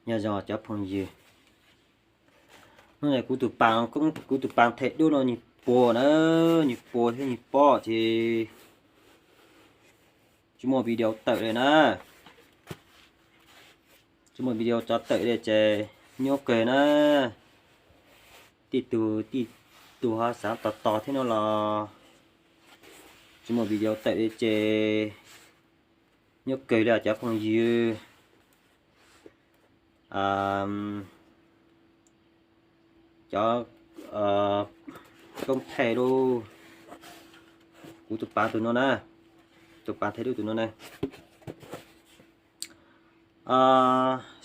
Nyob zoo cov phooj ywg, hnub no kuv tus paas, kuv tus paas them dub no nws puas na, nws puas thiab nws pob ces tsis muaj video tawm li na. Tsis muaj video tso tawm li ces nyuaj kawg na. Tej tug, tej tug ho xav tos tos thiab no los tsis muaj video tawm li ces nyuaj kawg li cov phooj ywg. Cov koob thaij lub, kuv tus paas tus no na, tus paas them dub tus no na.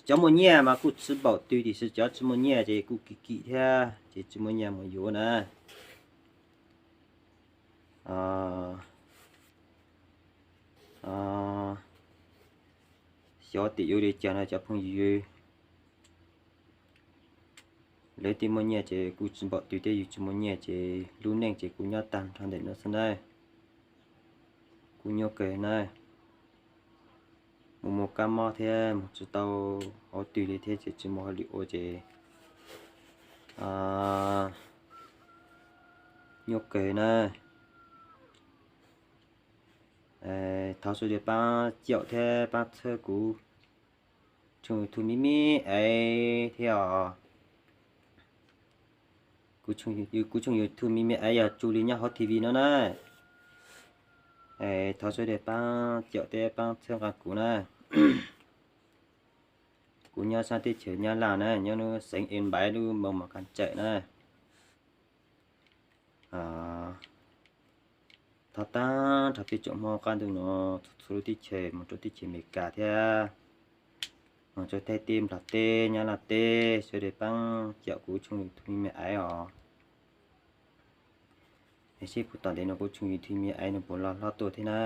Cov muaj nyiaj mas kuj tsis npaum twg tiam sis cov tsis muaj nyiaj ces kuj kim kim thiab ces tsis muaj nyiaj mus yuav na. Xyov tim yuav li cas no cov phooj ywg. Lawv tej muaj nyiaj ces kuj tsis npaum twg thiab, yus tsis muaj nyiaj ces lub neej ces kuj nyob tag nrho ntawm no xwb na. Kuj nyuaj kawg na. Mus mus kab mob thiab mus tsis tau qhov twg li thiab ces tsis muaj hauj lwm ua ces nyuaj kawg na. Thov sawv daws pab caum thiab pab txhawb kuv tshooj YouTube Me Me Aiv thiab os. Kuv tshooj YouTube Me Me Aiv yog tsuas li nyob hauv T V no na. Thov sawv daws pab caum thiab pab txhawb nqa kuv na. Kuv nyob sab teb chaws Nyab Laj na, nyob lub xeev Yên Bái lub moos Mos Kas Tsawm na. Thov tag nrho peb tsoom Hmoob qab ntuj no txhua txhua lub teb chaws mus rau teb chaws Amelikas thiab mus rau Thaib teb, Nplog teb, Nyab Laj teb, sawv daws pab caum kuv tshooj YouTube Me Me Aiv os. Es seb puas tom ntej no kuv tshooj YouTube Me Me Aiv no puas loj hlob tuaj thiab na.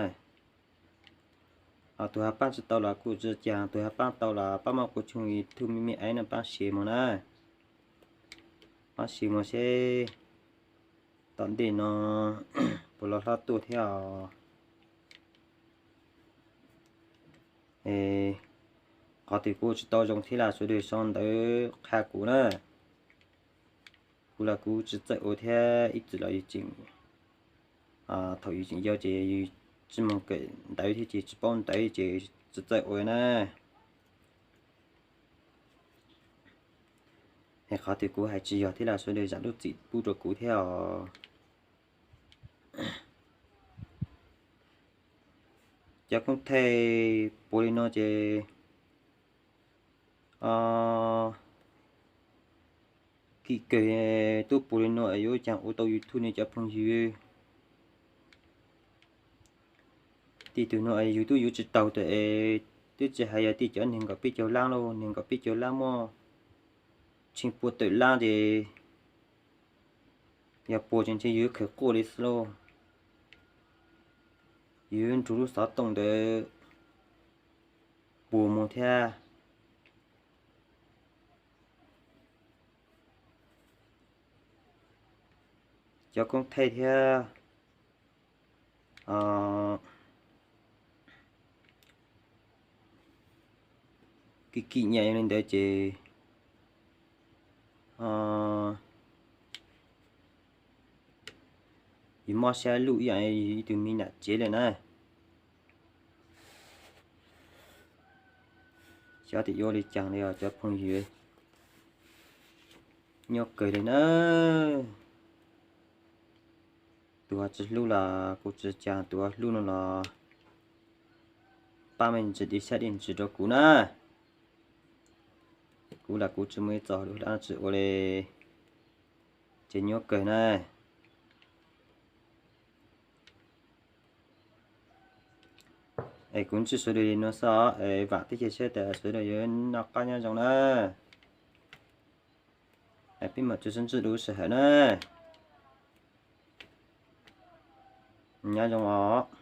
Tus hav paab tsi tau los kuj tsi caag, tus hav paab tau los paab muab kuv tshooj YouTube Me Me Aiv no paab share moog na. Paab share moog seb tom ntej no puas loj hlob tuaj thiab os. Qhov twg kuv tsi tau zoo thiab los sawv daws sau ntawv qha kuv na. Kuv los kuv tsi txawj ua thiab, ib txwm los yus tseem, thaum yus tseem yau ces yus tsi moog kawm ntawv thiab ces tsi paub ntawv ces tsi txawj ua na. Es qhov twg kuv hais tsi yog thiab los sawv daws zam lub txim pub rau kuv thiab os. Cov koob thaij puas li no ces kim kawg tub puas li no es yuav caag ua tau YouTube ne cov phooj ywg. Tej tug no yus tub yuav tsi taug tawm es twb tsi hais yog tej cov neeg nkaum peb caug lab lauj, neeg nkaum peb caug lab muaj tsheej pua tawm lab ces yog puas ces ntshe yus khaws quaj li xwb lauj. Yus nrug lub xov tooj ntawd puas moog thiab. Cov koob thaij thiab kim kim nyam li ntawd ces yus mob sab luj ib yam ib tug me nyuam tsev lawm na. Xyov tias yuav ua li caag li os cov phooj ywg, nyuaj kawg li na. Tus tsi hlub los kuv tsi caag, tus hlub no los pab me ntsis di sab di ntsis rau kuv na. Kuv los kuv tsi muaj ib txoj hauj lwm dlaab tsi ua li, ces nyuaj kawg na. Es kuv ntsib sawv daws li no xwb os, es vaam teb chaws sab tas sawv daws yuav noj qab nyob zoo na. Peb mam tsi sib ntsib dlua sij hawm na. Nyob zoo os.